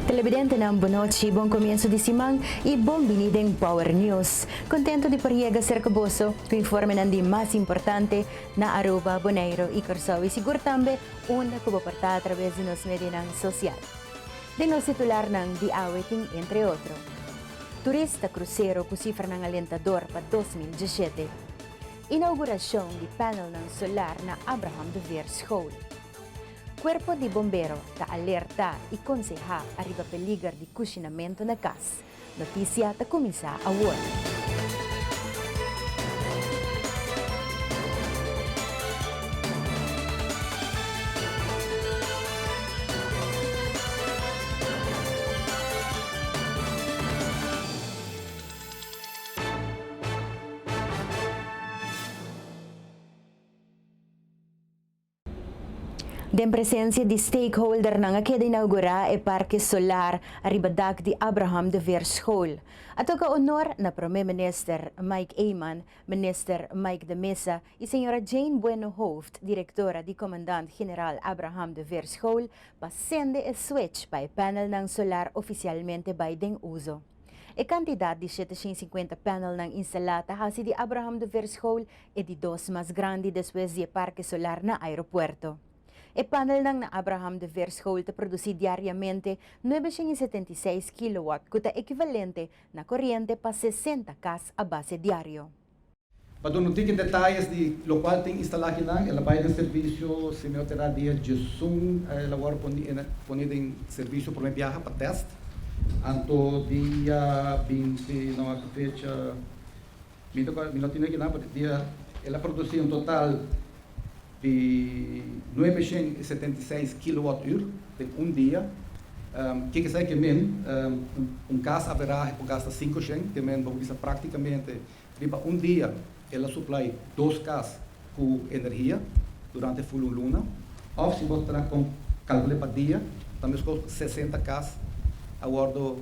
Televidentenan bon nochi, bon comienzo di siman y bon bini den Power News. Contento di por yega cerca boso cu informenan di mas importante na Aruba, Boneiro y Corsou y sigur tambe unda cu bo por ta a traves di nos medionan social. Den nos titularnan di awe tin entre otro, Turista krusero ku sifranan alentador pa 2017, Inaugurashon di panelnan solar na Abraham de Veer School, Kuerpo di bombero ta alerta i konsehá ariba peliger di kushinamentu na kas. Notisia ta kuminsá awor. Den presencia di stakeholdernan a keda inaugura e parke solar ariba dak di Abraham de Veer School. A toca honor na Prome Minister Mike Eman, Minister Mike de Meza y Señora Jane Bueno Hoofd, directora di Commandant General Abraham de Veer School, pa sende e switch pa e panelnan solar oficialmente bay den uzo. E kantidat di 750 panelnan instalá ta hasi di Abraham de Veer School e di dos mas grandi despues di e parke solar na aeropuerto. E panelnan na Abraham de Veer School ta produsí diariamente 976 kilowatt ku ta ekivalente na koriente pa 60 kas a base diario. Pa duna un tiki detayes di lokual tin instalá akinan, el a bai den servisio señor Terá dia 11, el a wòrdu poni den servisio promé biaha pa tèst, anto dia 20, no aki fecha, mi ta mi no tin akinan, pero dia el a produsí un total di 976 kilowatt ur den un dia. Kiko esei ke men? Un kas averahe por gasta 500, ke men bo por bisa praktikamente Riba un dia el a suplai dos kas ku energia durante ful un luna. Òf si bo ta kalkul'é pa dia, ta meskos ku 60 kas a wòrdu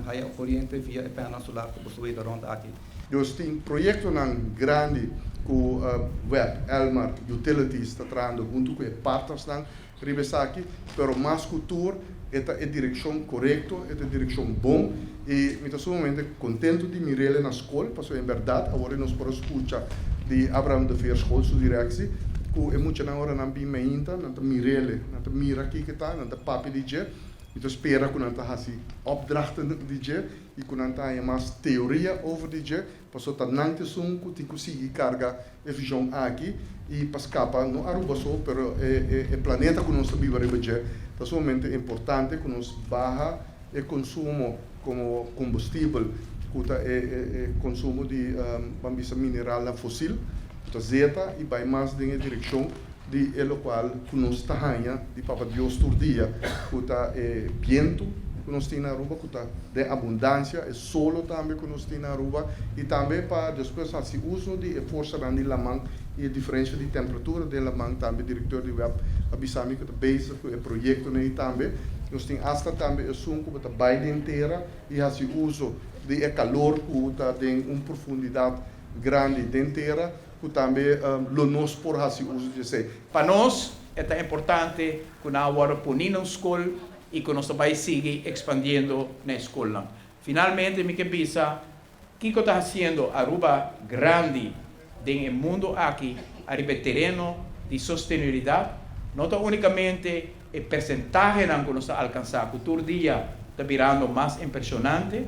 haya koriente via e panelnan solar ku bo subi ta rònt aki. Nos tin proyektonan grandi ku web, Elmar Utilities ta trahando huntu ku e partnersnan riba esaki, pero mas ku tur e ta e direkshon korekto, e ta e direkshon bon i mi ta sumamente kontentu di mir'el na skol, pasobra en bèrdat awor nos por a skucha di Abraham de Veer School su direksi ku e muchanan ora nan bin meinta nan ta mir'el, nan ta mira kiko ta, nan ta papia di dje, mi ta spera ku nan ta hasi opdrachten di dje i ku nan ta haña mas teoria over di dje. Pasobra ta nan t'esun ku tin ku sigui karga e vishon aki i pa skapa no Aruba so pero e planeta ku nos ta biba riba dje. Ta sumamente importante ku nos baha e konsumo komo kombustibel ku ta e konsumo di ban bisa mineralnan fosil ku ta zeta i bai mas den e direkshon di e lokual ku nos ta haña di Papa Dios tur dia ku ta e bientu ku nos tin na Aruba ku ta den abundansia, e solo tambe ku nos tin na Aruba i tambe pa despues hasi uso di e forsanan di laman i e diferensha di temperatura den laman tambe direktor di web a bisa mi ku ta bezig ku e proyektonan ei tambe. Nos tin asta tambe esun ku bo ta bai den tera i hasi uso di e kalor ku ta den un profundidat grandi den tera ku tambe lo nos por hasi uso di esei. Pa nos e ta importante ku nan a wòrdu poni na un skol i ku nos ta bai sigui ekspandiendo na e skolnan. Finalmente mi ke bisa kiko ta hasiendo Aruba grandi den e mundu aki ariba e tereno di sostenibilidat, no ta unikamente e persentahenan ku nos ta alkansá ku tur dia ta birando mas impreshonante,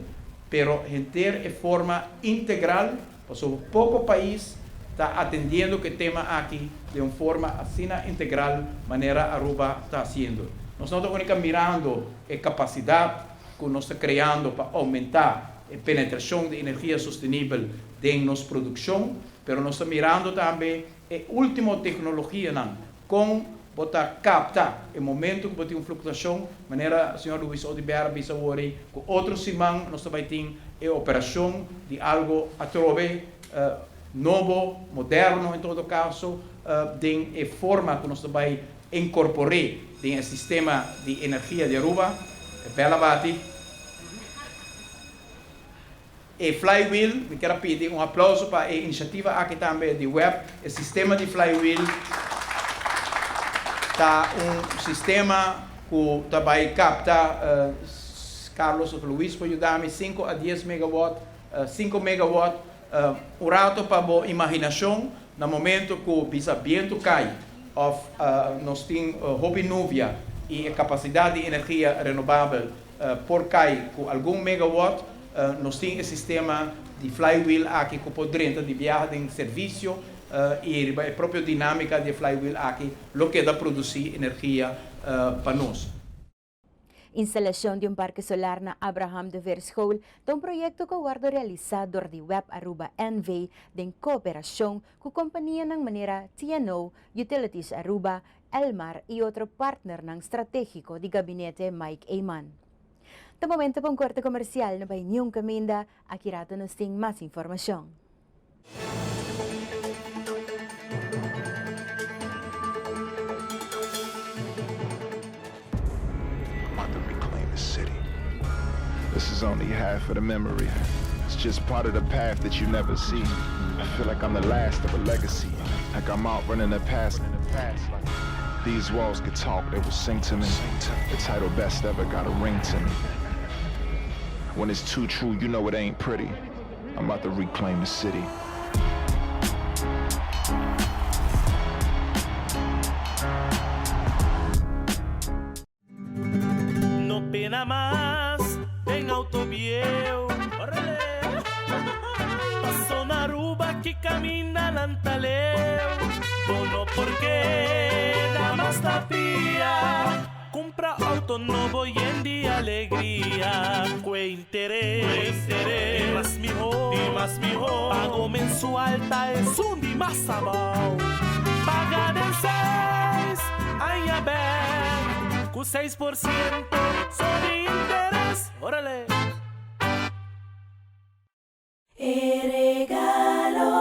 pero henter e forma integral, pasobra poko pais ta atendiendo ku e tema aki den un forma asina integral manera Aruba ta hasiendo. Nos no ta unica mirando e capacidad cu nos ta creando pa aumenta e penetracion di energia sostenibel den nos produccion, pero nos ta mirando tambe e ultimo tecnologianan con bo ta capta e momento cu bo tin un fluctuacion, manera señor Luis Oduber a bisa awor ei, cu otro siman nos ta bay tin e operacion di algo atrobe. nobo, moderno en todo caso, den e forma cu nos ta bay incorpore den e sistema di energia di Aruba. E bel a bati. E flywheel, mi kier a pidi un aplauso pa e iniciativa aki tambe di web. E sistema di flywheel ta un sistema cu ta bay capta, Carlos of Luis por yuda mi, cinco a dies megawatt, cinco megawatt, un rato pa bo imaginacion na momento cu bisa biento cay of nos tin hopi nubia y e capacidad di energia renobabel por cay cu algun megawatt, nos tin e sistema di flywheel aki cu por drenta di biaha den servicio y riba e propio dinamica di e flywheel aki lo keda produci energia pa nos. Instalacion di un parke solar na Abraham de Veer School ta un proyecto cu a wordo realisa dor di web Aruba NV den cooperacion cu companianan manera TNO, Utilities Aruba, Elmar y otro partnernan strategico di Gabinete Mike Eman. Ta momento pa un corte comercial, no bay niun caminda, aki rato nos tin mas informacion. I'm about to reclaim the city. This is only half of the memory. It's just part of the path that you never see. I feel like I'm the last of a legacy. Like I'm out running the past. These walls could talk, they will sing to me. The title best ever got a ring to me. When it's too true, you know it ain't pretty. I'm about to reclaim the city. No pena mas den auto bieu. Orale! Paso na Aruba ki caminda nan ta leu. Bo no por keda mas na pia. Cumpra auto nobo yen di alegria. Cue interes di mas miho. Di mas miho. Pago mensual ta esun di mas abao. Paga den seis aña bek cu 6% so di interes. Orale! E regalo.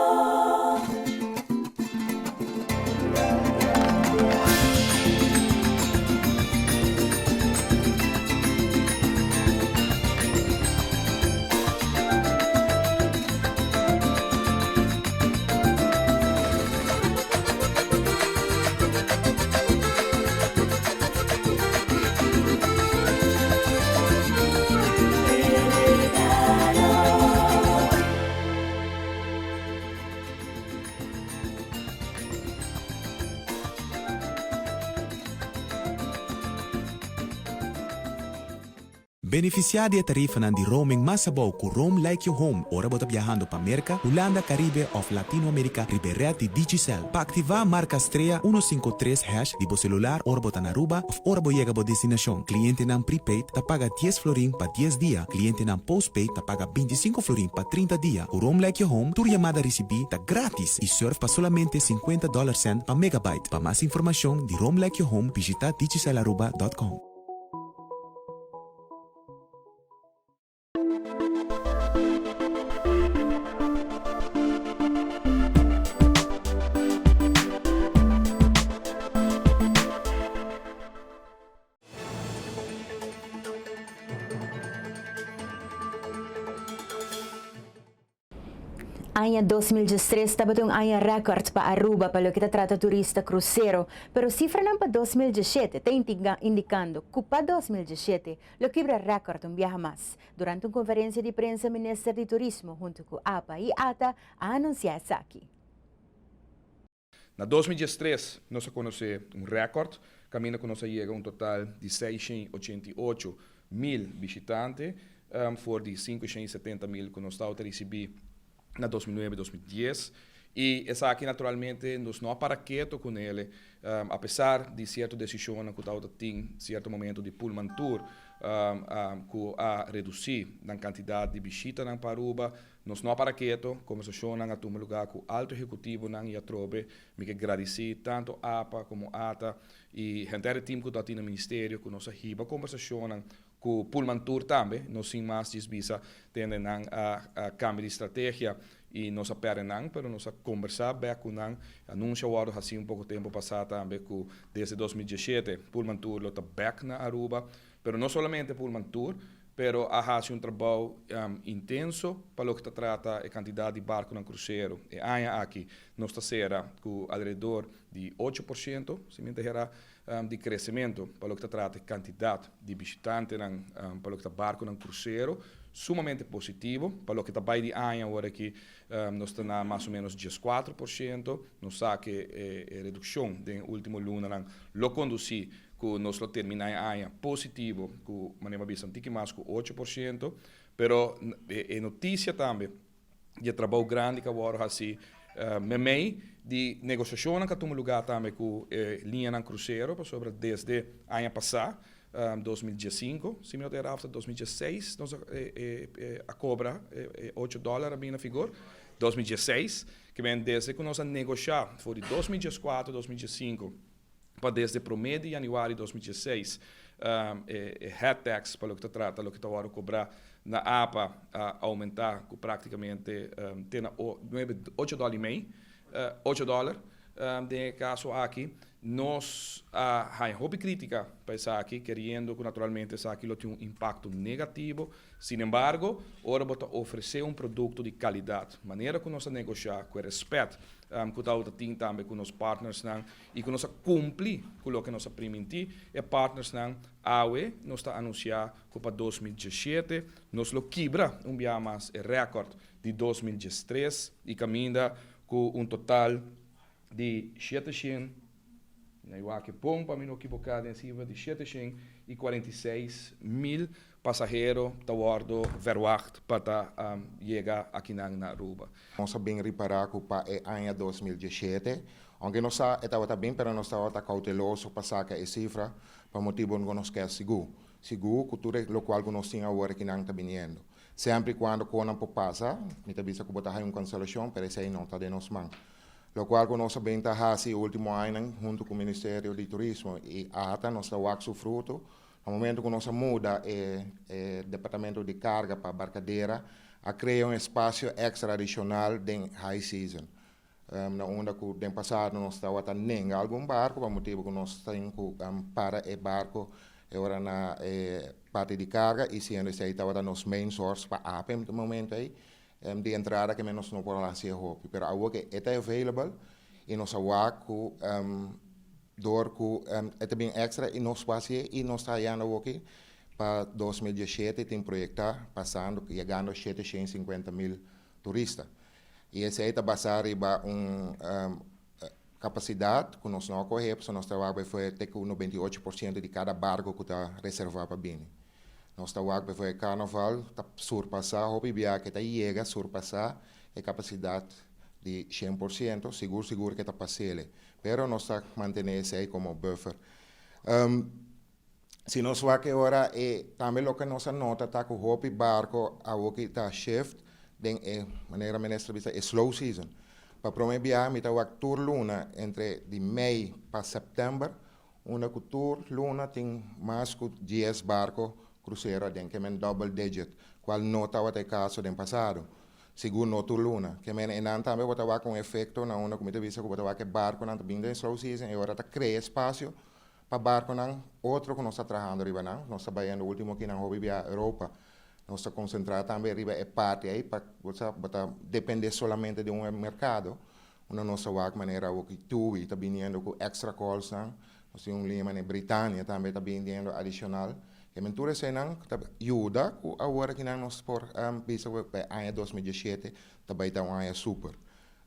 Benefisiá di e tarifanan di roaming mas abou ku Roam Like Your Home ora bo ta biahando pa Merka, Hulanda, Karibe òf Latinoamerika riba e ret di Digicel. Pa aktivá marka strea uno sinku tres hash di bo selular ora bo ta na Aruba òf ora bo yega bo destinashon. Klientenan prepaid ta paga dies florin pa dies dia, klientenan postpaid ta paga bintisinko florin pa trinta dia. Ku Roam Like Your Home tur yamada risibí ta gratis i surf pa solamente sinkuenta dòler sènt pa megabyte. Pa mas informashon di Roam Like Your Home bishita digicelaruba dòt com. Aña 2013 tabata un aña record pa Aruba pa loke ta trata turista crucero, pero cifranan pa 2017 ta indicando cu pa 2017 lo kibra record un biaha mas. Durante un conferencia di prensa Minister di Turismo hunto cu apa y ata a anuncia esaki. Na 2013 nos a konosé un rèkòrt kaminda ku nos a yega un total di 688 mil bishitante for di 570 mil ku nos tabata risibí na 2009, 2010. I esaki naturalmente nos no a para keto ku nele apesar di sierto desishonnan ku tabata tin sierto momento di Pullmantur ku a redusí nan kantidat di bishitanan pa Aruba. Nos no a para keto, kombersashonnan a tuma lugá ku alto ehekutivonan i atrobe mi ke gradisí tantu apa komo ata i henter e tim ku ta tin na ministerio ku nos a hiba kombersashonnan ku Pullmantur tambe. Nos sin mas djis bisa tende nan a kambia di strategia. Y nos a perde nan, pero nos a combersa back cu nan. Anuncio a wordo haci un poco tempo pasa tambe cu desde 2017 Pullmantur lo ta back na Aruba. Pero no solamente Pullmantur, pero a haci un trabou intenso pa loke ta trata e cantidad di barconan crucero. E aña aki nos ta cera cu alrededor di 8%, si mi ta di crecemento pa loke ta trata e cantidad di bishitantenan pa loke ta barconan crucero, sumamente positivo. Pa loke ta bay di aña awor aki, nos ta na mas o menos 14%. Nos sa cu e reduccion den ultimo lunanan lo conduci cu nos lo termina e aña positivo, cu manera bisa un tiki mas cu 8%. Pero e noticia tambe di trabou grandi cu awor asina mei di negociacion cu a tuma luga tambe cu liñanan crucero sobre desde aña pasa, 2015, si mi no ta 2016, nos a cobra $8 a bin na vigor, 2016, kiermen desde cu nos a negocia, for di 2014, 2015, pa desde 1 di januari di 2016, head tax pa loke ta trata, loke ta awor cobra na APA a aumenta cu practicamente te na 9, $8.5, $8. Den caso aki, nos a uh, hopi critica pa esaki, keriendo cu naturalmente esaki lo tin un impacto negativo. Sin embargo, ora bo ta ofrece un producto di calidad, manera cu nos a negocia, cu respet, cu ta tin tambe cu nos partnersnan, y cu nos a cumpli cu loke nos a priminti, e partnersnan awe nos ta anuncia cu pa 2017 nos lo kibra un biaha mas e record di 2013 y caminda cu un total di 700, igual cu bon pa mi no ekivoca, den cifra di 746 mil pasahero ta wordo verwacht pa yega aki na Aruba. Nos a bin ripara cu pa aña 2017, aunke nos tabata bin, pero nos tabata cauteloso pa saca e cifra, pa motibo cu nos kier sigur. Sigur cu tur loke nos tin awor cu nan ta biniendo. Semper y cuando cu nan por pasa, mi ta bisa cu bo ta un cancelacion, pero esey no ta den nos man. Loke nos a bin ta haci ultimo aña hunto cu Ministerio di Turismo y ATA, nos ta wak su fruto. Na momento cu nos a muda e departamento di carga pa Barcadera, a crea un espacio extra adicional den high season. Na unda cu den pasado nos tabata nenga algun barco, pa motibo cu nos tin cu para e barco e ora na parti di carga y siendo esey tabata nos main source pa APA na momento ey di entrada kiermen nos no por haci hopi. Pero awor cu ta available y nos a wak cu door cu ta bin extra y nos haci y nos ta hayando aki pa 2017 tin proyecta pasando, yegando 750 mil turista. Y esey ta basa riba un capacidad cu nos no a core, nos ta wak for te cu 98% di cada barco cu ta reserva pa bini. Nos ta wak for carnaval, ta surpasa, hopi biaha ta yega surpasa e capacidad di 100%, sigur sigur cu ta pas'e, pero nos ta mantene esey como buffer. Si nos wak ora e tambe loke nos a nota ta cu hopi barco awor ta shift den e manera minister bisa e slow season. Pa prome biaha mi ta wak tur luna entre di mei pa september, unda cu tur luna tin mas cu 10 barco crucero den, kiermen double digit, cual no tabata e caso den pasado. Sigur no tur luna. Kiermen einan tambe bo ta wak un efecto na unda cu mi ta bisa cu bo ta wak barconan ta bin den slow season y ora ta crea espacio pa barconan otro cu nos ta trahando riba nan. Nos ta bayendo ultimo aki nan hopi via Europa. Nos ta concentra tambe riba e parti ey pa bo ta depende solamente di un mercado. Unda nos ta wak manera cu TUI ta biniendo cu extra calls nan. Nos tin un liña manera Britannia tambe ta biniendo adicional. Kiermen tur eseynan ta yuda cu awor aki nan nos por bisa cu aña 2017 tambe ta un aña super.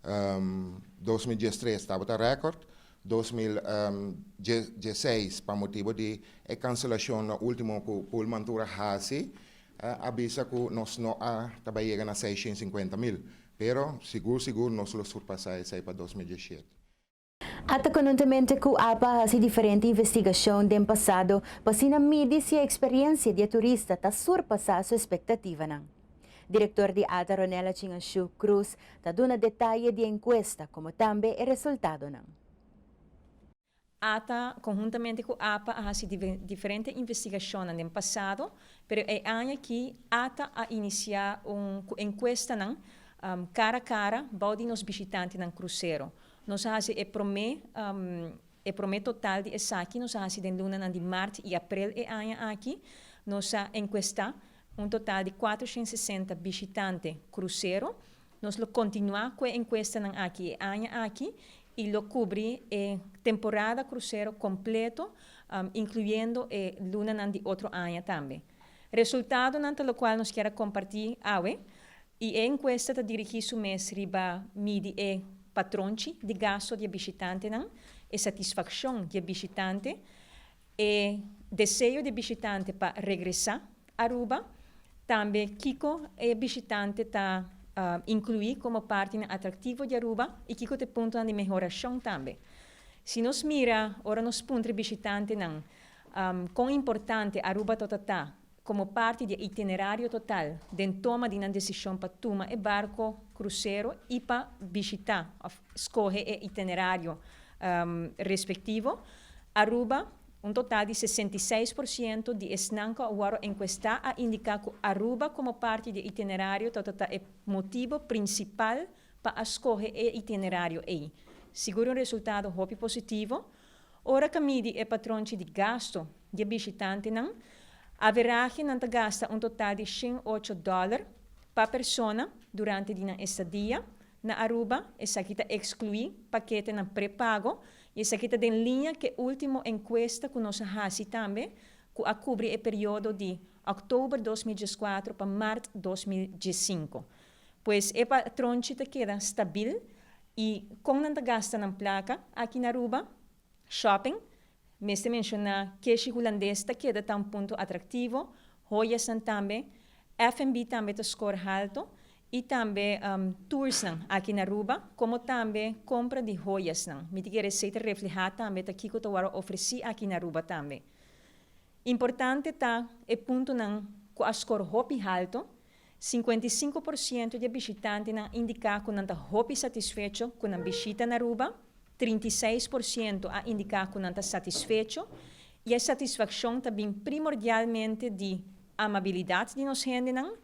2013 tabata record, 2016 pa motibo di e cancelacion na ultimo cu Pullmantur a haci, a bisa cu nos no a tambe yega na 650 mil. Pero sigur sigur nos lo surpasa esey pa 2017. ATA conhuntamente cu APA a haci diferente investigacion den pasado, pa asina midi si e experiencia di turista ta surpasa su expectativanan. Director di ATA Ronella Tjin Cruz ta duna detaye di encuesta, como tambe e resultadonan. ATA, conhuntamente cu APA, a haci diferente investigacion den pasado, pero e aña aki ATA a inicia un encuesta nan, Cara cara bou di nos bishitantenan crucero. Nos a haci e prome e prome total di esaki nos a haci den lunanan di maart y april e aña aki. Nos a encuesta un total di 460 bishitante crucero. Nos lo continua cu e encuestanan aki e aña aki y lo cubri e temporada crucero completo incluyendo e lunanan di otro aña tambe. Resultadonan ta locual nos kier a comparti awe y e encuesta ta dirigi su mes riba midi e patronchi di gasto di e bishitantenan, e satisfaccion di e bishitante, e deseo di e bishitante pa regresa Aruba, tambe kico e bishitante ta inclui como partinan atractivo di Aruba y kico ta e puntonan di mehoracion tambe. Si nos mira ora nos puntra e bishitantenan Kon importante Aruba ta ta komo parti di e itinerario total den toma di nan desishon pa tuma e barko krusero i pa bishitá òf skohe e itinerario respektivo? Aruba, Un total di 66% di esnan ku a wòrdu enkuestá a indiká ku Aruba komo parti di e itinerario ta ta e motibu prinsipal pa a skohe e itinerario ei. Sigur un resultado hopi positivo. Ora ka midi e patronchi di gasto di e bishitantenan, averahe nan ta gasta un total di 108 dòler pa persona durante di nan estadia na Aruba, esaki ta ekskluí paketenan prepago i esaki ta den liña ku e último enkuesta ku nos a hasi tambe ku a kubri e periodo di òktober 2014 pa mart 2015. Pues e patronchi ta keda stabil i kon nan ta gasta nan plaka aki na Aruba? Shopping, mester menshoná keshi hulandes ta keda ta un punto atraktivo, hoyasnan tambe, FNB tambe ta skor halto i tambe toursnan aki na Aruba, komo tambe kompra di hoyasnan. Mi ta kere esei ta reflehá tambe ta kiko ta wòrdu ofresí aki na Aruba tambe. Importante ta e puntonan ku a skor hopi halto. 55% di e bishitantenan a indiká ku nan ta hopi satisfecho ku nan bishita na Aruba, 36% a indiká ku nan ta satisfecho i e satisfakshon ta bin primordialmente di amabilidat di nos hendenan,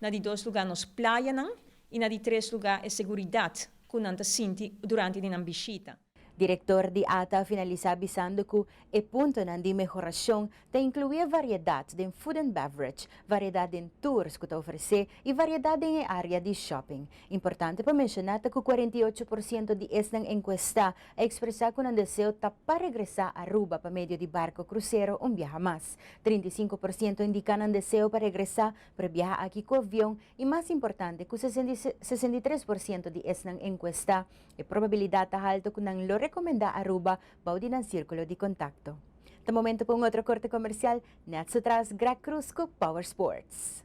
na di dos lugá nos playanan i na di tres lugá e seguridat ku nan ta sinti durante di nan bishita. Direktor di ata a finalisá bisando ku e puntonan di mehorashon ta inkluí e variedat den food and beverage, variedat den tours ku ta ofresé i variedat den e área di shopping. Importante pa menshoná ta ku 48% di esnan enkuestá a ekspresá ku nan deseo ta pa regresá Aruba pa medio di barko krusero un biaha mas. 35% indiká nan deseo pa regresá, pero e biaha aki ku avion i mas importante ku 63% di esnan enkuestá E probabilidad ta halto cu nan lo recomenda Aruba bou di nan circulo di contacto. Ta momento pa un otro corte comercial, net su tras Greg Cruz cu Power Sports.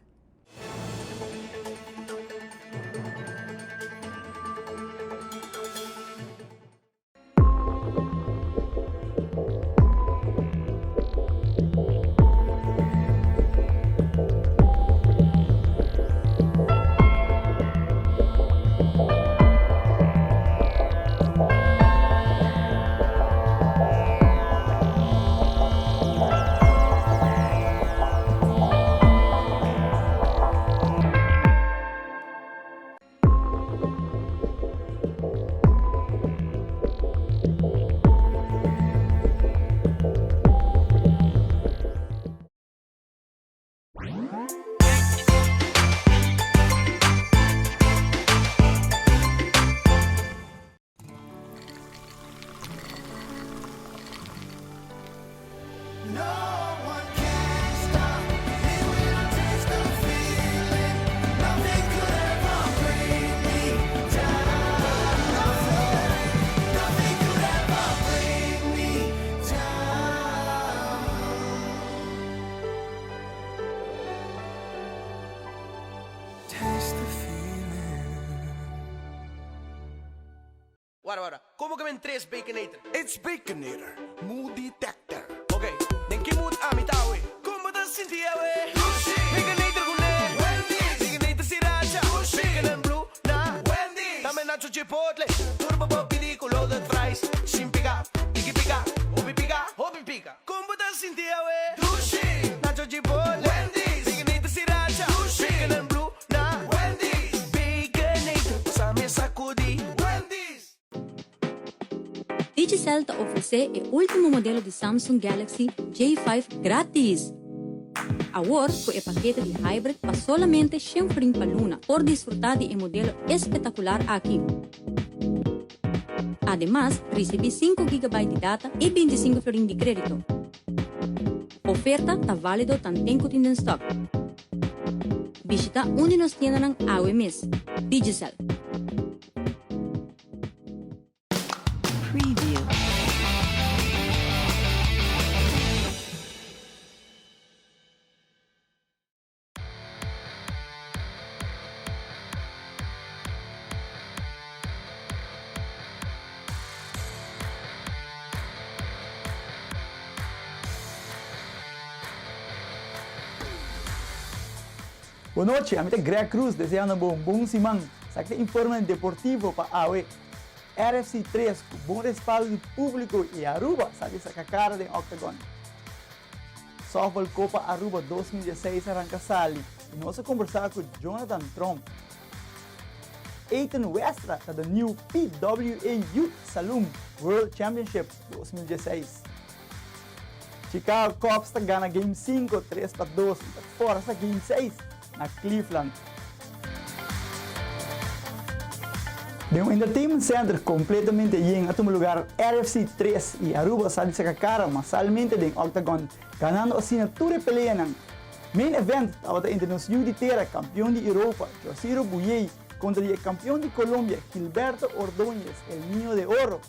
Wara wara, como ke men tres Baconator? It's Baconator, mood detector. Ok, den ki mood ami ta awe? Con bo ta sinti awe? Dushi! Baconator cu ne! Wendy's! Baconator sriracha! Dushi! Bacon and blue na! Wendy's! Tambe nacho chipotle! Tur bo por pidi cu loaded fries! Sin pica, tiki pica, hopi pica, hopi pica! Con bo ta sinti awe? Dushi! Nacho chipotle! Wendy's! Baconator sriracha! Dushi! Bacon and blue na! Wendy's! Baconator! Digicel ta ofresé e último modelo di Samsung Galaxy J5 gratis! Awor ku e pakete di Hybrid pa solamente shen florin pa luna por disfrutá di e modelo espetakular aki. Ademas, risibí sinku gigabyte di data i bintisinku florin di krédito. Oferta ta válido tanten ku tin den stòk. Bishitá un di nos tiendanan awe mes. Digicel. Preview. Bon nochi, ami ta Greg Cruz deseando bo un bon siman. Esaki ta informenan deportivo pa awe. RFC 3 cu bon respaldo di publico y Aruba sa di saca cara den octagon. Softball Copa Aruba 2016 a ranca sali y nos a conversa cu Jonathan Tromp. Ethan Westra ta the new PWA Youth Saloon World Championship 2016. Chicago Cubs ta gana Game 5 3 pa 2 y ta forsa Game 6 na Cleveland. Den un entertainment center completamente yen a tuma lugar RFC 3 y Aruba sa di saca cara masalmente den octagon, ganando asina tur e peleanan. Main event tabata entre nos yu di tera campeon di Europa, Josiro Buyey, contra di e campeon di Colombia, Gilberto Ordóñez, El Niño de Oro.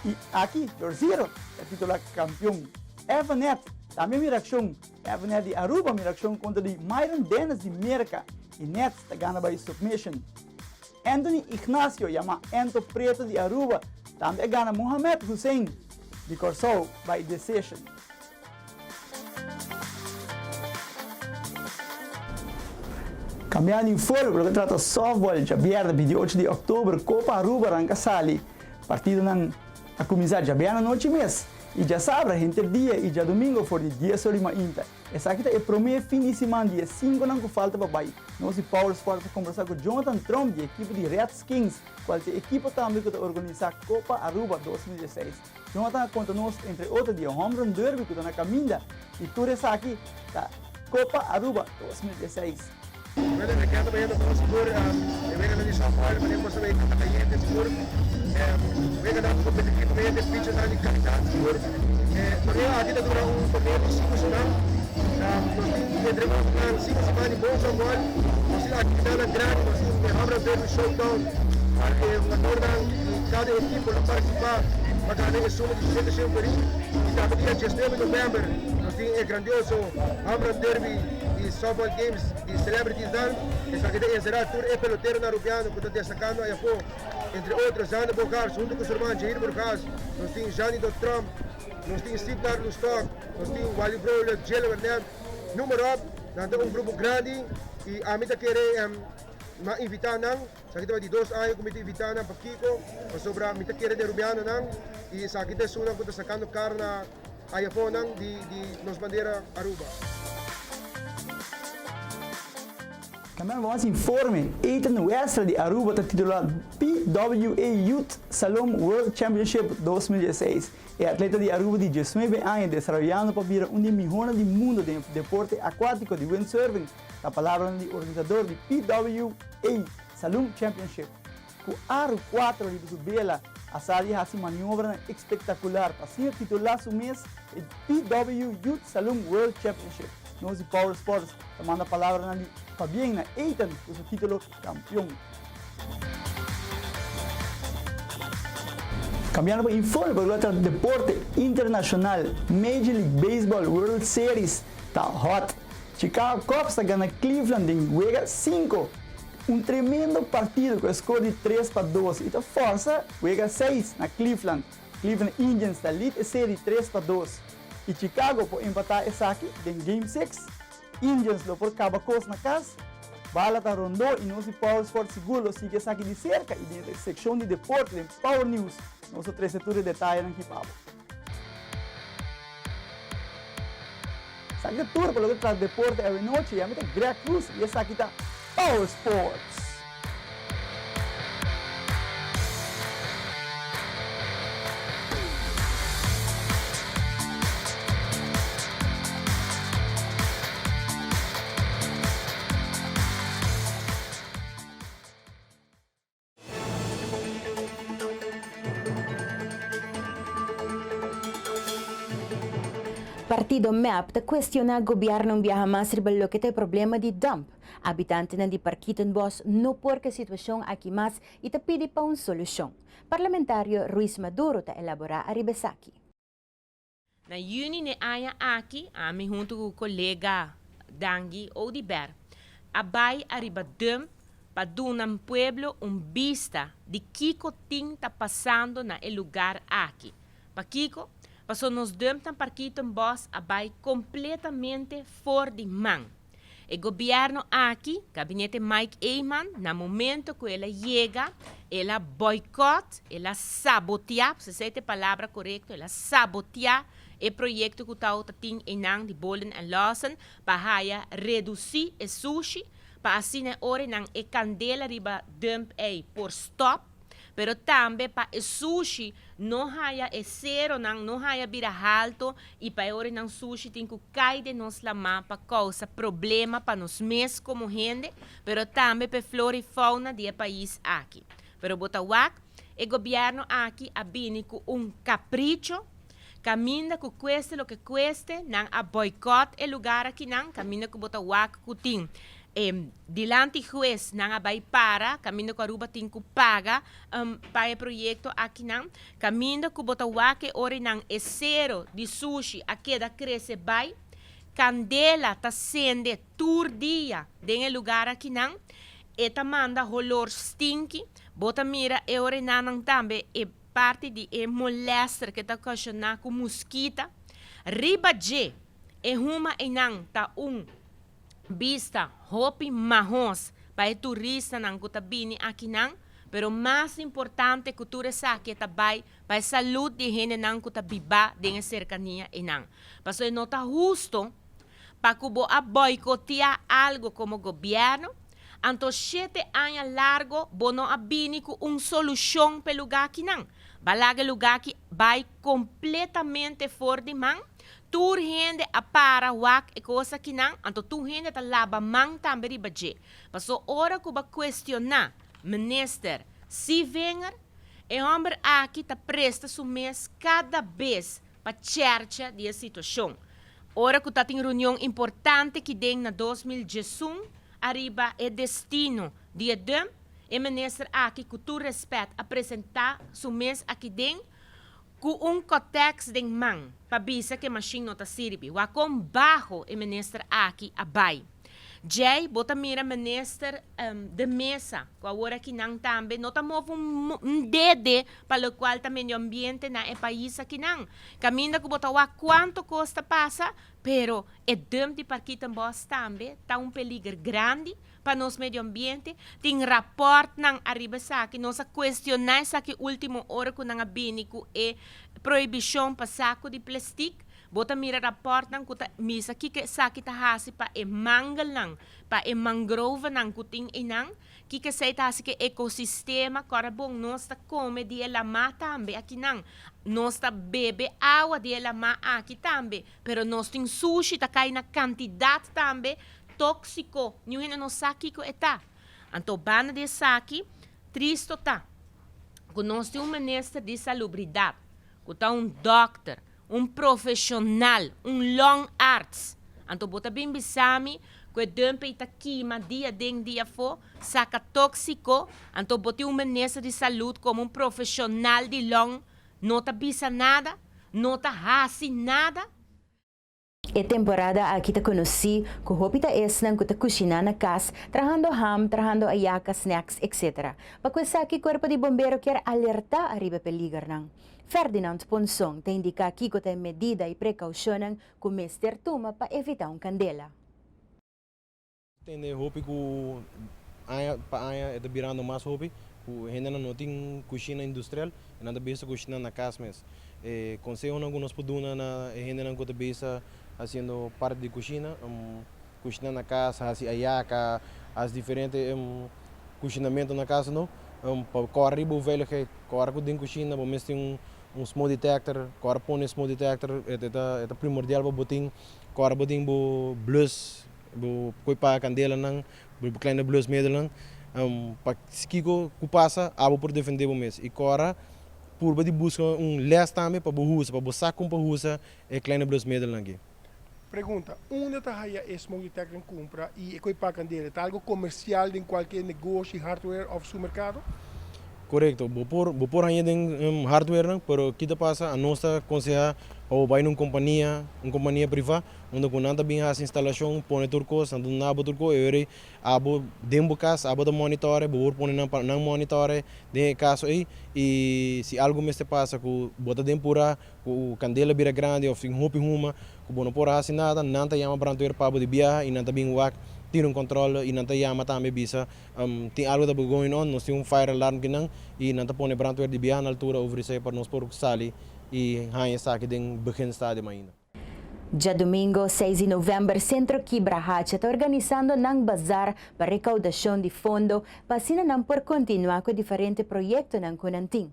Y aki Josiro ta titula campeon. Evanet tambe mira accion. Evanet di Aruba mira accion contra di Myron Dennis di Merca y Nets ta gana by submission. Anthony Ignacio yama Ento Preto di Aruba tambe a gana Mohamed Hussein di Corsou by decision. Cambiando informe pa loke trata softball djabièrnè 28 di òktober Copa Aruba ranka sali. Partidonan a kuminsá djabièrnè anochi mes i djasabra henter dia i djadumingo for di dies or di mainta. Esaki ta e promé fin di siman di e sinkonan ku falta pa bai. Nos di Power Sports a kombersá ku Jonathan Tromp di ekipo di Reds Kings, kual ta e ekipo tambe ku ta organisá Copa Aruba 2016. Jonathan a konta nos entre otro di e Home Run Derby ku ta na kaminda i tur esaki ta Copa Aruba 2016. Bueno, me queda bayendo bon sigur. E weganan di softball, manera bo sabe, ta cayente sigur. Weganan competitivamente, pitchernan di calidad sigur. E torneo aki ta dura un torneo di cinco siman. Nos tin entre otronan cinco siman di bon softball. Nos tin actividadnan grandi, nos tin e Home Run Derby Showdown, cual e hungadornan di cada ekipo lo participa pa gana e suma di 700 florin. Y tambe dia 19 november nos tin e grandioso Home Run Derby di Softball Games di Celebrities nan. Esaki ta enserá tur e peloteronan Rubiano ku ta destakando ayafó, entre otro Zander Bogaerts huntu ku su ruman Jair Borgaas, nos tin Janito Tromp, nos tin Sidnar Lustok, nos tin Wally Vrolijk, Jelle Wernet, noem maar op. Nan ta un grupo grandi i ami ta kere m'a invitá nan. Esaki ta di dos aña ku mi ta invitá nan. Pakiko? Pasobra mi ta kere den Rubianonan i esaki ta esunnan ku ta sakando kara na ayafonan di di nos bandera Aruba. Tambe bo haci informe, Ethan Westra di Aruba ta titula PWA Youth Salom World Championship 2016. E atleta di Aruba di 19 aña desaroyando pa bira un di e mihornan di mundo den e deporte acuatico di windsurfing, ta palabranan di organisador di PWA Salom Championship. Ku aru kuatro riba su bela a sa di hasi maniobranan espektakular pa asina titulá su mes e PW Youth Saloon World Championship. Nos di Power Sports ta manda palabranan di pabien na Ethan ku su titulo kampion. Kambiando pa informe pa loke ta deporte internashonal, Major League Baseball World Series ta hot. Chicago Cubs ta gana Cleveland den wega sinku. Un tremendo partido cu e score di 3 pa 2 y ta forza wega 6 na Cleveland. Cleveland Indians ta lead e serie 3 pa 2 y Chicago por empata esaki den Game 6. Indians lo por caba cos na cas. Bala ta rondo y nos di Power Sport sigur lo sigui esaki di cerca y den e seccion di deporte den Power News nos lo trece tur e detayenan aki pa bo. Esaki ta tur pa loke ta trata deporte awe nochi. Ami ta Greg Cruz y esaki ta Power Sports. Partido MEP ta cuestiona gobierno un biaha mas riba loke ta e problema di dump. Habitantenan di Parkietenbos no por cu e situacion aki mas y ta pidi pa un solucion. Parlamentario Ruiz Maduro ta elabora ariba esaki. Na juni di e aña aki, ami hunto cu colega Dangui Oduber, a bay ariba dump pa duna pueblo un bista di kico tin ta pasando na e lugar aki. Pakico? Paso nos dump na Parkietenbos a bay completamente for di man. E gobierno aki, gabinete Mike Eman, na momento cu el a yega, el a boycott, el a sabotea, esey ta e palabra corecto, el a sabotea e proyecto cu tabatin einan di Bolen en Lawson pa haya reduci e sushi, pa asina ora nan e candela riba dump ei por stop, pero tambe pa e sushi no haya e seronan, no haya bira halto y pa e ora nan sushi tin cu cay den nos lama pa causa problema pa nos mes como hende, pero tambe pa flora y fauna di e pais aki. Pero bo ta wak, e gobierno aki a bini cu un capricho, caminda cu cueste loke cueste, nan a boycott e lugar aki nan, caminda cu bo ta wak cu tin dilanti hues nan a bay para, caminda cu Aruba tin cu paga pa e proyecto aki nan, caminda cu bo ta wak e ora nan e sero di sushi a keda crece bay, candela ta sende tur dia den e lugar aki nan, e ta manda holor stinky, bo ta mira e ora nan tambe e parti di e molester cu ta ocasiona cu mosquita, riba dje e huma einan ta un bista hopi mahos pa e turistanan cu ta bini aki nan, pero mas importante cu tur esaki ta bay pa e salud di hendenan cu ta biba den e cercania einan. Paso no ta husto pa cu bo a boicotea algo como gobierno, anto 7 aña largo bo no a bini cu un solucion pa e lugar aki nan. B'a laga e lugar aki bay completamente for di man, tur hende a para wak e cos aki nan, anto tur hende ta laba man tambe riba dje. Paso ora cu b'a cuestiona minister Sevinger, e homber aki ta presta su mes cada bes pa chercha di e situacion. Ora cu tabatin reunion importante aki den na 2011, ariba e destino di e dump, e minister aki, cu tur respet, a presenta su mes aki den, cu un Kotex den man, pa bisa cu e machine no ta sirbi. Wak con baho e minister aki a bay. Jay, bo ta mira minister de Meza, cu awor aki nan tambe, no ta move un dede pa locual ta medio ambiente na e pais aki nan. Caminda cu bo ta wak cuanto cos ta pasa, pero e dump di Parkietenbos tambe ta un peliger grandi pa nos medio ambiente. Tin rapport nan ariba esaki, nos a cuestiona esaki ultimo ora cu nan a bini cu e prohibicion pa saco di plastic. Bo ta mira rapport nan cu ta misa kico esaki ta hasi pa e mangelnan, pa e mangrovenan cu tin einan, kico esey ta hasi cu ecosistema, cora bon, nos ta come di e lama tambe aki nan, nos ta bebe awa di e lama aki tambe, pero nos tin sushi ta cay na cantidad tambe toxico, niun hende no sa kico e ta. Anto banda di esaki, tristo ta cu nos tin un minister di salubridad, cu ta un dokter, un profesional, un longarts. Anto bo ta bin bisami cu e dump ta kima dia den dia afo, saca toxico, anto bo tin un minister di salud como un profesional di long, no ta bisa nada, no ta hasi nada. E temporada aki ta conoci cu hopi ta esnan cu ta cushina na cas, trahando ham, trahando ayaca, snacks, etc. Pa cu esaki Cuerpo di Bombero kier alerta ariba peligernan. Ferdinand Ponson ta indica kico ta e medida y precaucionnan cu mester tuma pa evita un candela. Tende hopi cu aña pa aña ta birando mas hopi cu hende no tin cushina industrial y nan ta bisa cushina na cas mes. Conseho nan cu nos por duna na hende nan cu ta bisa haciendo parte di cushina, cushina na cas, haci ayaca, haci diferente cushinamento na cas no, pa core riba veiligheid, core cu den cushina, bo mester un smoke detector, core pone smoke detector, e ta primordial pa bo tin, core bo tin bo blus, bo coi pa candela nan, bo kleine blusmiddelen, pa kiko cu pasa, abo por defende bo mes. Y cora. Purba di buska un les tambe pa bo usa, pa bo sa kon pa usa e kleine blusmiddelnan aki. Pregunta, Unda ta haya e smoke detector cumpra y e coi pa candela? Ta algo comercial den cualkier negoshi, hardware of supermercado? Corecto, bo por bo por haña den hardwarenan, pero ki ta pasa anos ta conseha pa bo bay na un compania, un compania priva, unda cu nan ta bin haci instalacion, pone tur cos, nan ta duna bo tur cos, e ora ey abo den bo cas abo ta monitore, bo por pone nan pa nan monitore den e caso ey, y si algo mester pasa cu bo ta den pura cu candela bira grandi of tin hopi huma cu bo no por haci nada, nan ta yama brandweer pa bo di biaha y nan ta bin wak tira un controle y nan ta yama tambe bisa tin algo ta going on, nos tin un fire alarm kinan y nan ta pone brandweer di biaha na altura over esey pa nos por sali y haña esaki den begin stadium ainda. Djadumingo seis di november Centro Kibrahacha ta organisando nan bazar pa recaudacion di fondo pa asina nan por continua cu e diferente proyectonan cu nan tin.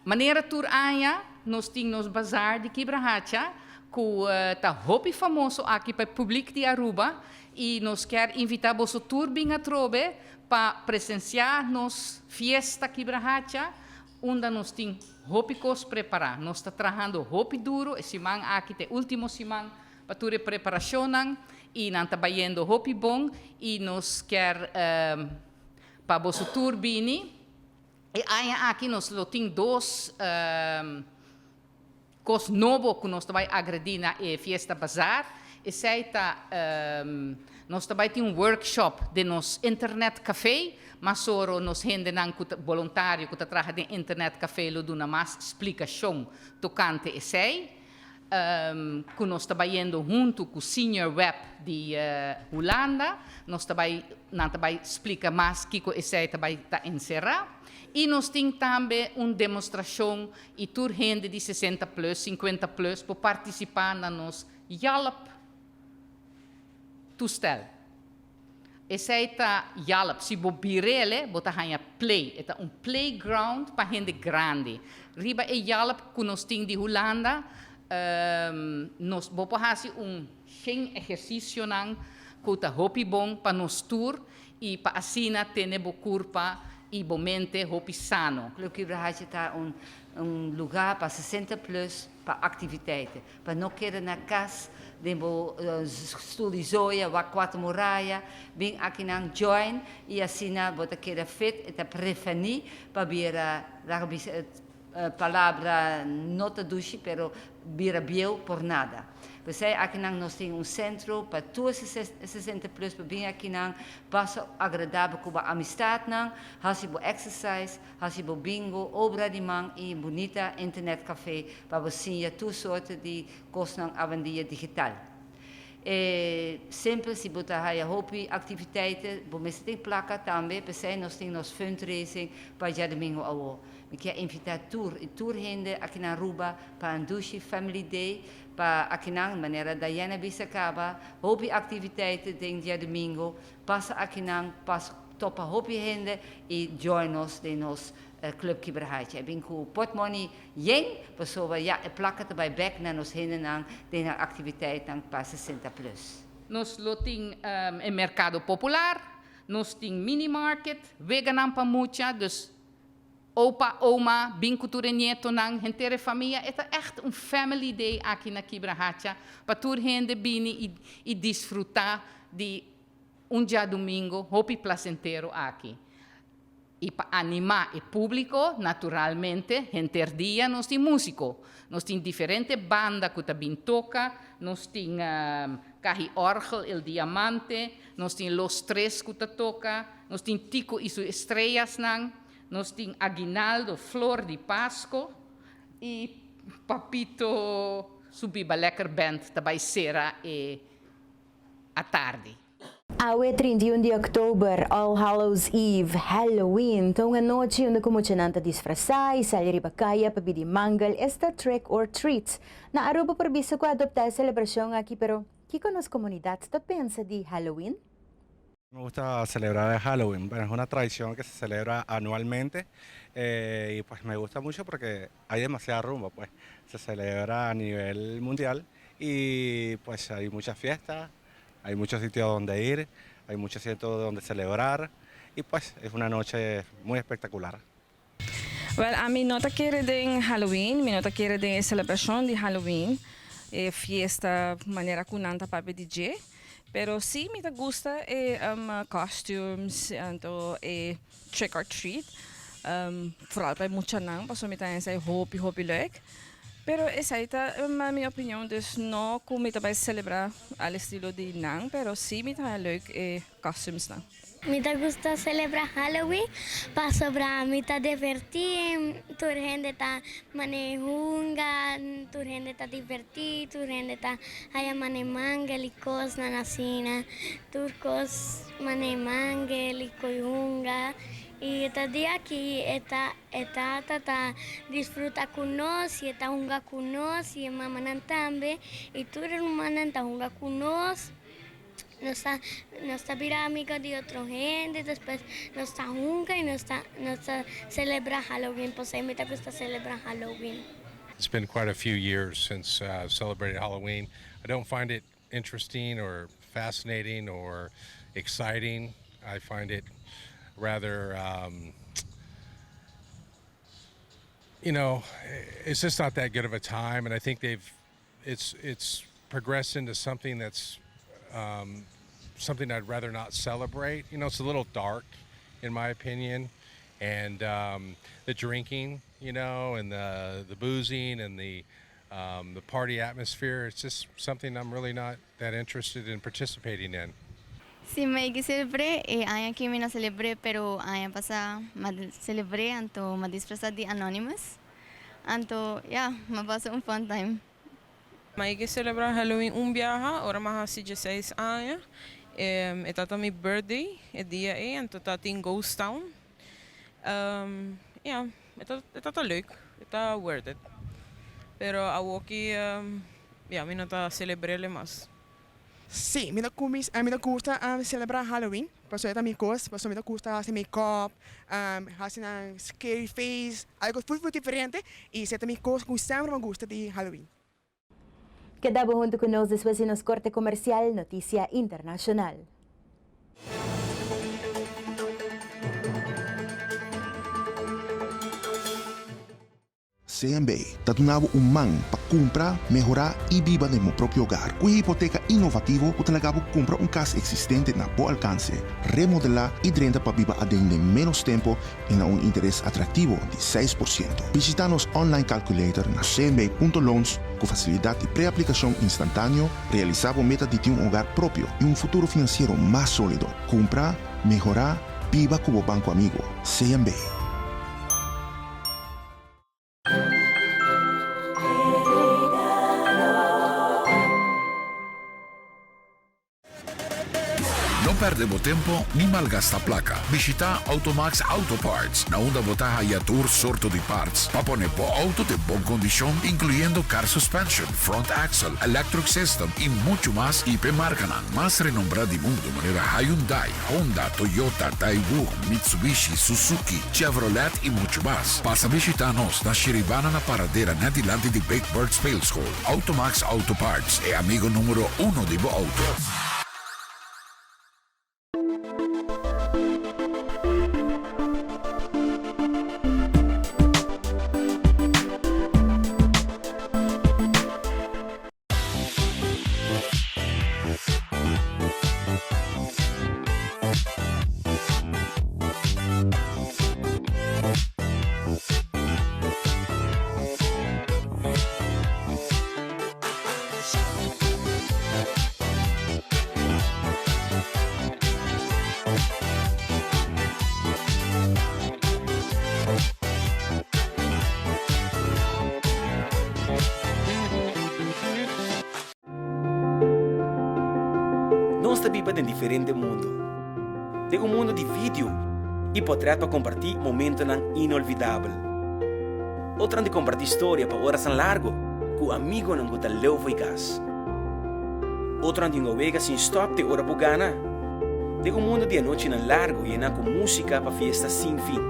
Manera tur aña nos tin nos bazar di Kibrahacha cu ta hopi famoso aki pa e public di Aruba y nos kier invita boso tur bin atrobe pa presencia nos fiesta Kibrahacha unda nos tin hopi cos prepara. Nos ta trahando hopi duro, e siman aki ta e ultimo siman pa tur e preparacionnan y nan ta bayendo hopi bon y nos kier pa boso tur bini. E aña aki nos lo tin dos kos nobo ku nos ta bai agredí na e Fiesta Bazaar. Esei ta nos ta bai tin un workshop den nos Internet Café. Mas oro nos hendenan ku ta boluntario ku ta traha den Internet Café lo duna mas splikashon tokante esei. Ku nos ta bayendo huntu ku Senior Web di Hulanda. Nos ta bai, nan ta bai splika mas kiko esei ta bai ta enserá. I nos tin tambe un demostrashon i tur hende di sesenta plus, sinkuenta plus por partisipá na nos Yalp toestel. Esei ta Yalp. Si bo bir'ele, bo ta haña play. E ta un playground pa hende grandi. Riba e Yalp ku nos tin di Hulanda, nos bo por hasi un shen ehersisionan ku ta hopi bon pa nos tur i pa asina tene bo kurpa i bo mente hopi sano. Club Kibrahacha ta un un lugá pa sesenta plus pa aktiviteiten. Pa no keda na kas den bo stul di zoya wak kuater muraya, bin akinan join i asina bo ta keda fit, e ta prevení pa bira, laga bisa e palabra no ta dushi pero bira bieu por nada. P'esei akinan nos tin un sentro pa tur 60 plus pa bin akinan pasa agradabel ku bo amistatnan, hasi bo exercise, Hasi bo bingo, obra di man i bunita internet café pa bo siña tur sorte di kosnan awendia digital. E simpel si bo ta haya hopi activiteiten, bo mester tin placa tambe, p'esei nos tin nos fundraising pa djadomingo awo. Mi kier invita tur i tur hende aki na Aruba pa un dushi family day pa akinan, manera Diana bisa caba, hopi activiteiten den djadomingo, pasa akinan, pas Topa hopi hende i join nos den nos Club Kibrahacha. E bin ku portmoney yen pasobra ya e plaka ta bai bek na nos hendenan den nan aktiviteitnan pa 60 plus. Nos lo tin e merkado popular, nos tin mini market, weganan pa mucha, dus opa, oma, bin ku tur e nietonan, henter e famia. E ta ègt un family day aki na Kibrahacha pa tur hende bini i disfrutá di Un djadumingo hopi placentero aki. Y pa anima e publico, naturalmente, henter dia nos tin musico. Nos tin diferente banda cu ta bin toca, nos tin Cahi Orgel, El Diamante, nos tin Los Tres cu ta toca, nos tin Tico y su Estrellasnan, nos tin Aguinaldo, Flor di Pasco y Papito su Biba Lekker Band ta bay cera e atardi. Awe 31 di òktober, All Hallows Eve, Halloween, ta un anochi unda ku muchanan ta disfrasá i sali riba kaya pa bidi mangel, esta trick or treat. Na Aruba por bisa ku a adoptá e selebrashon aki, pero kiko nos komunidat ta pensa di Halloween? Me gusta celebrar el Halloween, bueno, es una tradición que se celebra anualmente y pues me gusta mucho porque hay demasiada rumba, pues se celebra a nivel mundial y pues hay muchas fiestas, hay muchos sitios donde ir, hay muchos sitios donde celebrar y pues es una noche muy espectacular. Wel, ami no ta kere den Halloween, mi no ta kere den e celebracion di Halloween, e fiesta manera cu nan ta papia di dje, pero si mi ta gusta e costumes anto e trick or treat, vooral pa e muchanan pasobra mi ta haya esai hopi hopi leuk, pero esai ta mi opinion, dus no cu mi ta bay celebra al estilo di nan, pero si mi ta haya leuk e costumes nan. Mi ta gusta celebra Halloween pasobra mi ta diverti, tur hende ta mane hunga, tur hende ta diverti, tur hende ta haya mane mangel y cosnan asina, tur cos mane mangel y coy hunga y e ta dia aki e ta e tata ta disfruta cu nos y e ta hunga cu nos y e mamanan tambe y tur e rumannan ta hunga cu nos. Nos ta nos ta bira amigo di otro hende, despues nos ta hunga y nos ta nos ta celebra Halloween, p'esei mi ta gusta celebra Halloween. It's been quite a few years since I've celebrated Halloween. I don't find it interesting or fascinating or exciting. I find it rather um, you know, it's just not that good of a time and I think they've it's it's progressed into something that's um, something I'd rather not celebrate. You know, it's a little dark, in my opinion, and um, the drinking, you know, and the the boozing and the um, the party atmosphere. It's just something I'm really not that interested in participating in. Si mi a celebr'e, e aña aki mi no a celebr'e, pero aña pasa mi a celebr'e, anto mi a disfrasa di Anonymous. Anto ya, mi a pasa un fun time. Mi a celebra Halloween un biaha, ora mi a haci 16 aña. E tabata mi birthday, e dia ey, anto tabatin Ghost Town. Um, ja, e tabata leuk, e ta worth it. Pero awoki, um, ja, mi no ta celebr'e mas. Si, mi ta cumis mi ta gusta celebra Halloween, pasobra e ta mi cos, pasobra mi ta gusta haci make up, haci nan scary face, algo full full diferente y esey ta mi cos cu semper mi a gusta di Halloween. Keda bo hunto cu nos despues di nos corte comercial, Noticia Internacional. CMB ta duna bo un man pa kumpra, mehorá i biba den bo propio hogar. Ku e hipoteka inovativo ku ta laga bo kumpra un kas eksistente na bo alkanse, remodelá i drenta pa biba aden den ménos tempu i na un interes atraktivo di 6%. Bishitá nos online calculator na cmb.loans ku fasilidat di preaplikashon instantáneo, realisá bo meta di tin un hogar propio i un futuro finansiero mas sólido. Kumpra, mehorá, biba ku bo banko amigo, CMB. No perde bo tempo ni malgasta placa. Bishita Automax Auto Parts, na unda bo ta haya tur sorto di parts pa pone bo auto den bon condicion, incluyendo car suspension, front axle, electric system y mucho mas y p'e marcanan mas renombra di mundo manera Hyundai, Honda, Toyota, Daewoo, Mitsubishi, Suzuki, Chevrolet y mucho mas. Pasa bishita nos na Shiribana na Paradera net dilanti di Big Bird Speelschool. Automax Auto Parts, e amigo numero uno di bo auto. Nos ta biba den diferente mundu. Den un mundu di video i potrèt pa kompartí momentonan inolvidabel. Otronan di kompartí storia pa orasnan largu ku amigonan ku ta leu fo'i kas. Otronan di hunga wega sin stòp te ora bo gana. Den un mundu di anochinan largu yená ku músika pa fiesta sin fin.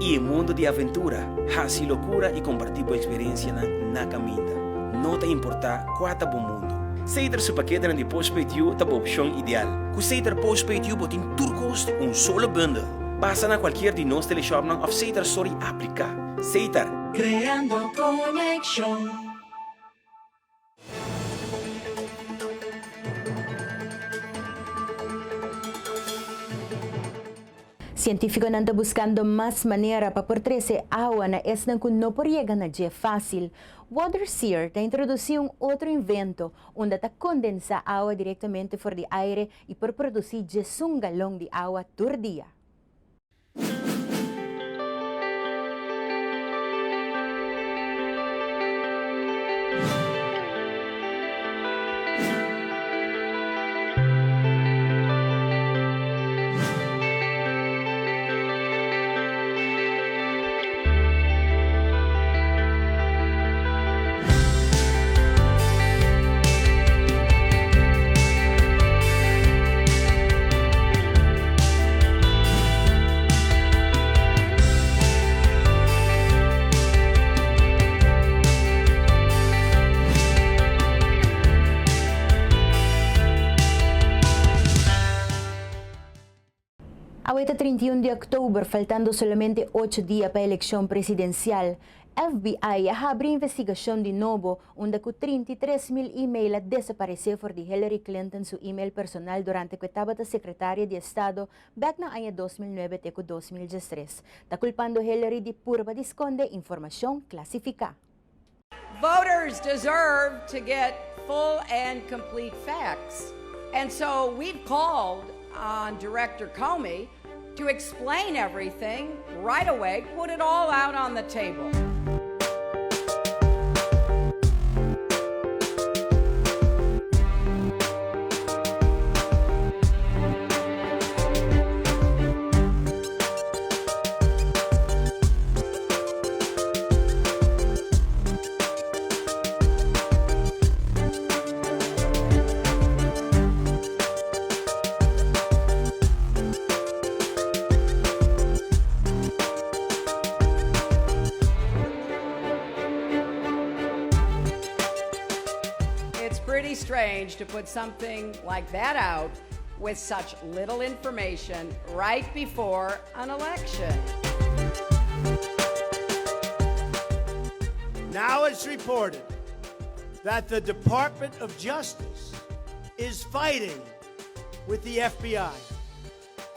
I e mundu di aventura, hasi lokura i kompartí bo eksperensianan na kaminda. No ta importá kua ta bo mundu. Seter su paketenan di Postpaid You ta bo opshon ideal. Ku Seter Postpaid You bo tin tur kos den un solo bundel. Pasa na cualkier di nos teleshopnan of Setar Store y aplica. Setar. Creando conexion. Sientífikonan ta buskando mas manera pa por trese awa na esnan ku no por yega na dje fásil. Waterseer ta introdusí un otro invento unda ta kondensá awa direktamente for di aire i por produsí djesun galon di awa tur dia. Awe ta 31 di òktober, faltando solamente ocho dia pa elekshon presidensial. FBI a habri investigashon di nobo unda ku 33 mil email a desaparesé for di Hillary Clinton su email personal durante ku e tabata sekretaria di estado bèk na aña 2009 te ku 2013. Ta kulpando Hillary di purba di skonde informashon klasifiká. Voters deserve to get full and complete facts. And so we've called on Director Comey to explain everything right away, put it all out on the table. It's pretty strange to put something like that out with such little information right before an election. Now it's reported that the Department of Justice is fighting with the FBI.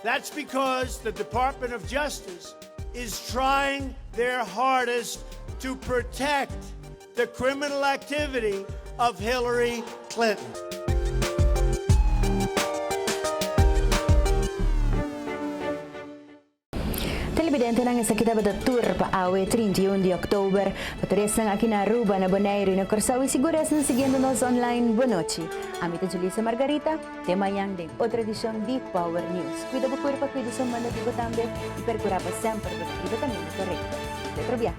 That's because the Department of Justice is trying their hardest to protect the criminal activity of Hillary Clinton. Televidentenan esaki tabata tur pa awe 31 di oktober. Pa tur esnan aki na Aruba, na Boneiru y na Corsou y sigur esnan siguiendo nos online, bonochi. Ami ta Julissa Margarita, te mañan den otro edicion di Power News. Cuida bo curpa, cuida su manda di bo tambe y percura pa semper bo ta riba caminda corecto. Te otro biaha.